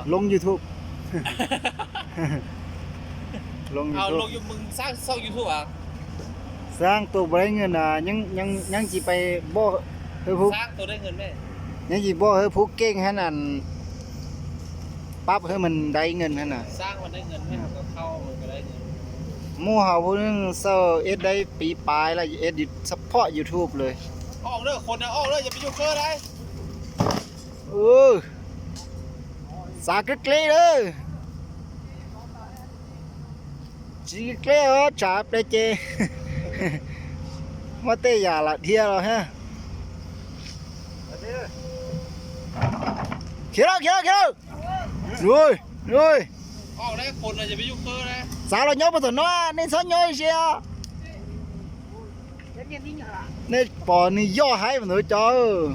Loo YouTube. Loo YouTube. Sáng tôi lấy ngân à, nhưng nhưng nhưng chỉ phải bỏ hơi phúc, nhưng chỉ bỏ hơi phúc kinh hay là pap hơi mình đáy ngân hay là mua hào phúc sau ít đấy pí pái là ít đi support YouTube rồi. Ừ, xả cái clip đó. Tsis dleb os, tsam ple ces muaj tej yam lam dhia los thiab. Khiav lawm, khiav lawm, khiav lawm. Ui, ui. Xav los nyob puag tom no, nej txhob nyob ib si os. Nej pom nws yoj haib mus ntawd cov.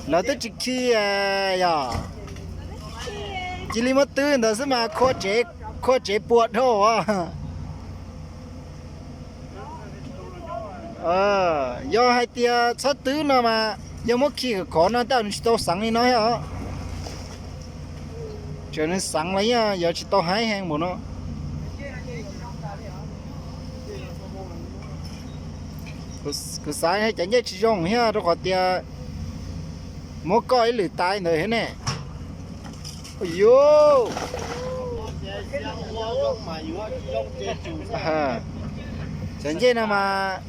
Lawv twb tsis khi yog. Cia li muab twb ntawd xwb mas khua tsev puas dhau. Yog hais tias txhob twb no mas yog muab khi khov khov no tej zaum nws tsis tau xeev li no thiab os. Tseem nws xeev los yeej yuav tsis tau haib heev npaum no. Kuv xav cov ncej tsis zoo thiab rau qhov tias muab koj ib lwm tais ntawd thiab ne. Yuj, cov ncej no mas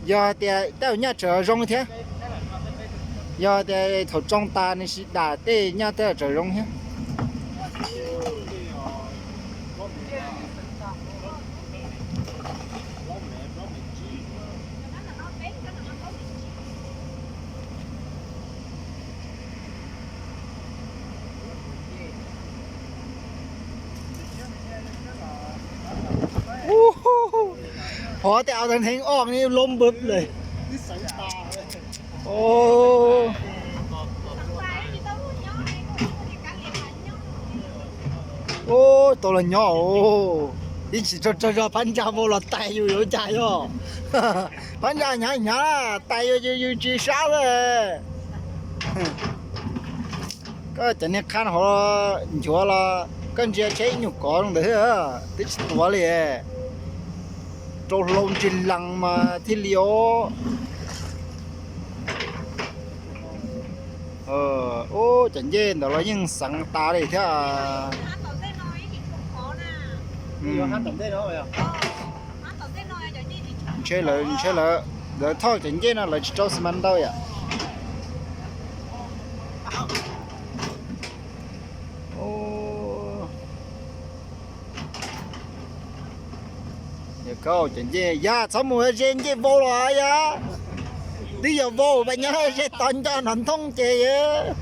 yog hais tias tej zaum nyaj tseem zoo thiab. Yog hais tias thaum tsoo tas nws sis dam tej nyaj tej zaum tseem zoo thiab. Hov tej av tag nrheev oj ni loob npawb lawm. Tau los nyob os. Ib tsis tsaug tsaug zog phab ntsa vau los tais yus yuav cas yog. Phab ntsa hnyav hnyav tais yus yus tsis sab lawm. Koj cov niag qha hov nchuav los koj ntsia tsheb ib nyuag kov zoo ntawd thiab twb tsis tuav li. Rau hlau ntsis lees mas thiaj li os. Ub, cov ncej ntawd los yeej xeev tas li thiab. Ntshe lawv, ntshe lawv, lawv thauj cov ncej no lawv tsis rau xi mas ntau yom. Yog koj cov ncej yog txhob mus ze ncej vau los yog. Twb yog vau mas nyob ze tod nco nrov nthooj ces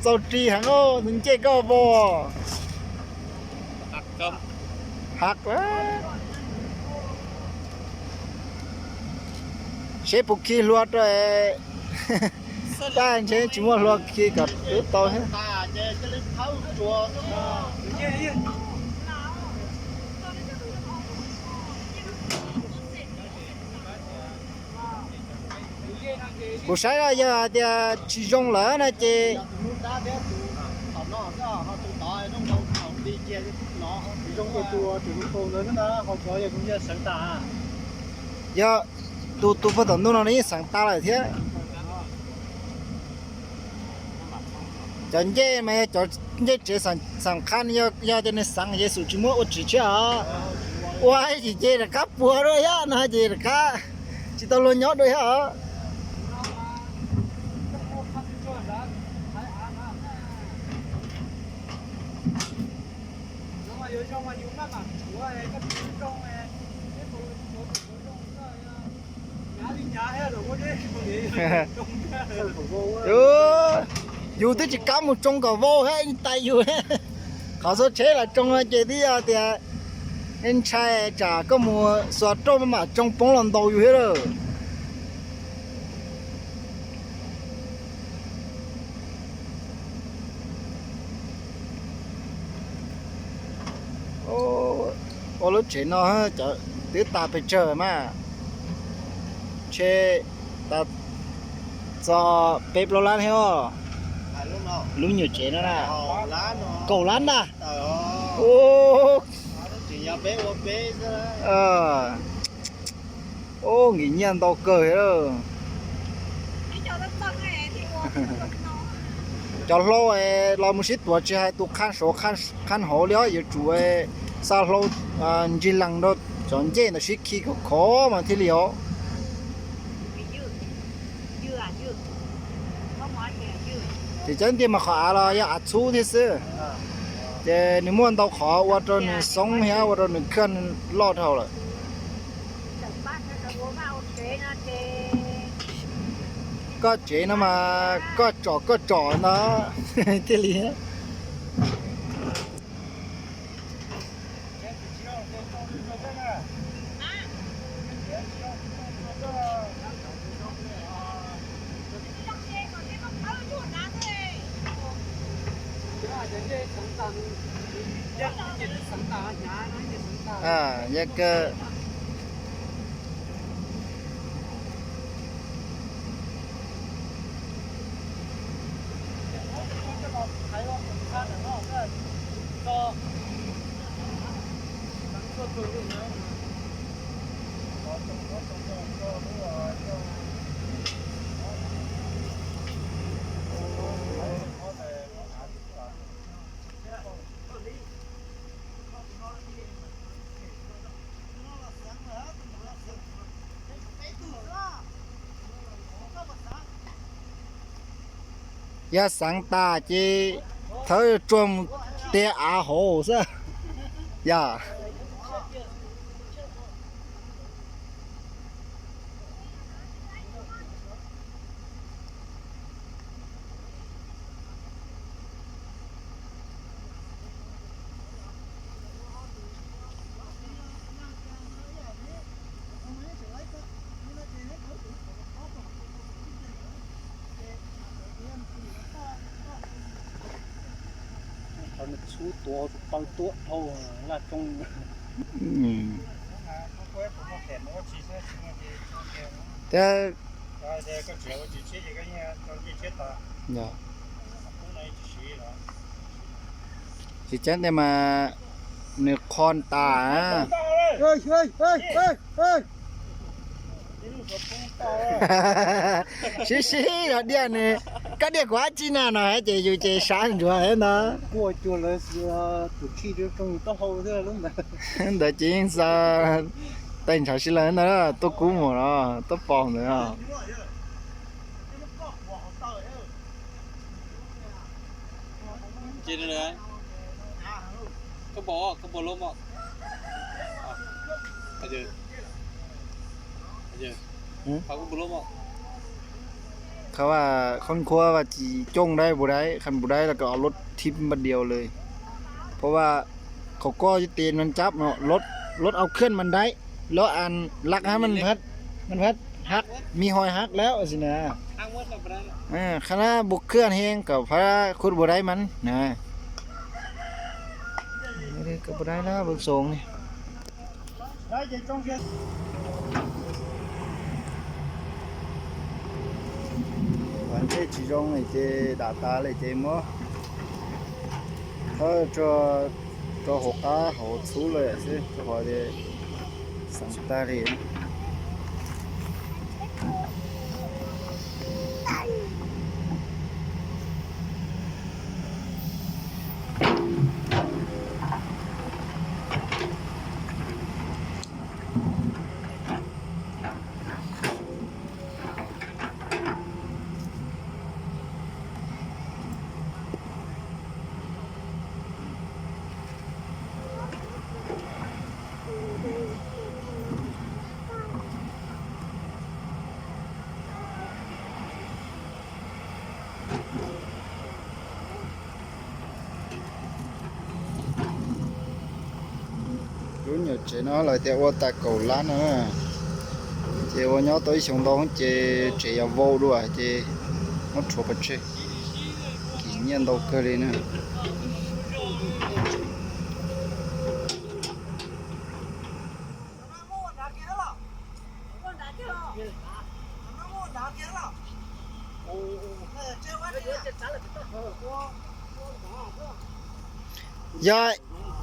txaus ris heev tus ncej koj vau. Hab, seb puas khi hlua rau. Tab ntshe tsis muaj hlua khi kom twb tau thiab. Kuv saib yog hais tias tsis zoo lawm no ces yog tus tus puag tom ntuj no nws yeej xeev tas lawm thiab. Cov ncej mas yog cov ncej tsev xam khaj, yog tias nws xeev Yexus tsis muab ua tsis tshiab os. Ua ces rov qab puas dua thiab no ces rov qab tsis tau luag nyob dua thiab os. Yus twb tsis kam mus tsoo kom vau thiab tais yus. Qhov xuas tsheb los tsoo no ces twb yog tias ntshai tsam koj mus xuas roj maj mam tsoo poob los ntaus yus thiab lawm. Ua lub tsev no cov twb tas pes tsawg mas, ntshe tas txog peb plaub lab thiab os. Lub nyuam tsev no na, kaum lab ntag. Ub, nkim nyiaj ntau kawg li. Cov hlau los mus sib tuav tsis hais tus qhab saud qhab hauv li os, yuav tsum xa hlau ntsig lees rau cov ncej ntawd sib khi khov khov mas thiaj li os. Ces cov ntiag mas qhov av los yog av txhub thiab xwb, ces nws muaj ntau qhov ua rau nws xoob thiab ua rau nws khaj loj dhau lawm. Koj tsev no mas koj tsom koj tsom ntag thiaj li. Yog xeev tas ces thawb tsuag mus tiag av hauv xwb yog. Txhub tuav tus paw tuab dhau laj roob. Thiab tsis ceeb tiag mas nws qhov tas. Sib sib yog diaj nws, koj diaj kuv dab tsi na no ces yus ces sab ntsuav ntag. Ntawd ces yeej xa tais ntshav sib law ntag, tuaj kub mus los tuaj pom ntawd. Qhov khob khuab vas tsis cooj dai npaum dai, qhov npaum dai los kom lub thib npas diaus lawm.เพราะว่า เขาก็จะเตรียมมันจับเนาะ รถ รถเอาเคลื่อนมันได้ แล้วอันลักให้มันพัด มันพัดหัก มีหอยหักแล้วสินะ ขนาดบุกเคลื่อนแฮงกับพระคุดบ่ได้มันนะ ก็บ่ได้แล้วเบิ่งทรงนี่ Ntsej tsis zoo ces dam tas lawm ces muab thawb rau hauv qab hauv txhub lawm xwb rau qhov tias xeev tag li. Lub nyuam tsev no lawv tias ua tas kaum lab no, ces ua nyob tau ib xyoo ntau ces tsev yuav vau dua ces muab rhuav pov tseg, kim nyiaj ntau kawg li na. Yog,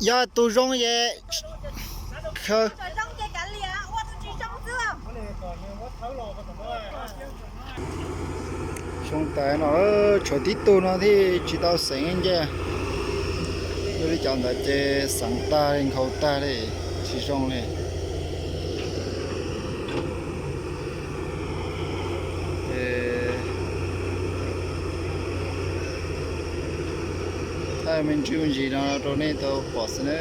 yog tus zoo es khaws. Zoo tas no, tshuav tib tug no thiaj tsis tau xeev nce. Yog li cov ntawd ces xeev tag li, nkhaus tag li, tsis zoo li. Thaij me ntsis me ntsis no rau nej tau pom xwb na.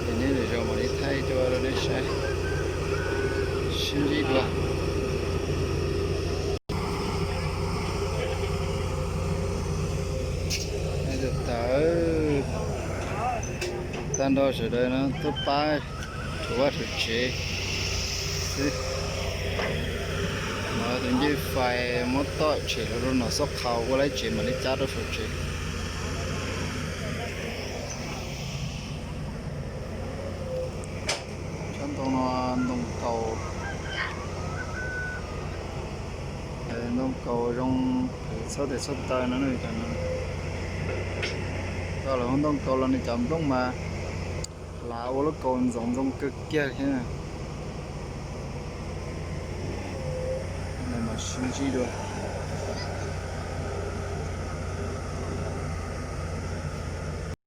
Ces nej lwm zaus mam li thaij coj rau nej saib. Sib ntsib dua. Tag nrho sawv daws no tuaj pab rhuav vaj rhuav tsev xwb. Nov tus ncej fais muab tom tshem rau no, xob qhaus ua lawv tsev mam li cab rau saum tsev. Tsob ntoo no ntoo kaus, ntoo kaus zoo, txhob tes txhob taw no. Cov no, cov lawv hu ntoo kaus los nws cov nplooj mas hlav ua lub kaus ntxoov ntxoo kawg kiag thiab. Sib ntsib dua.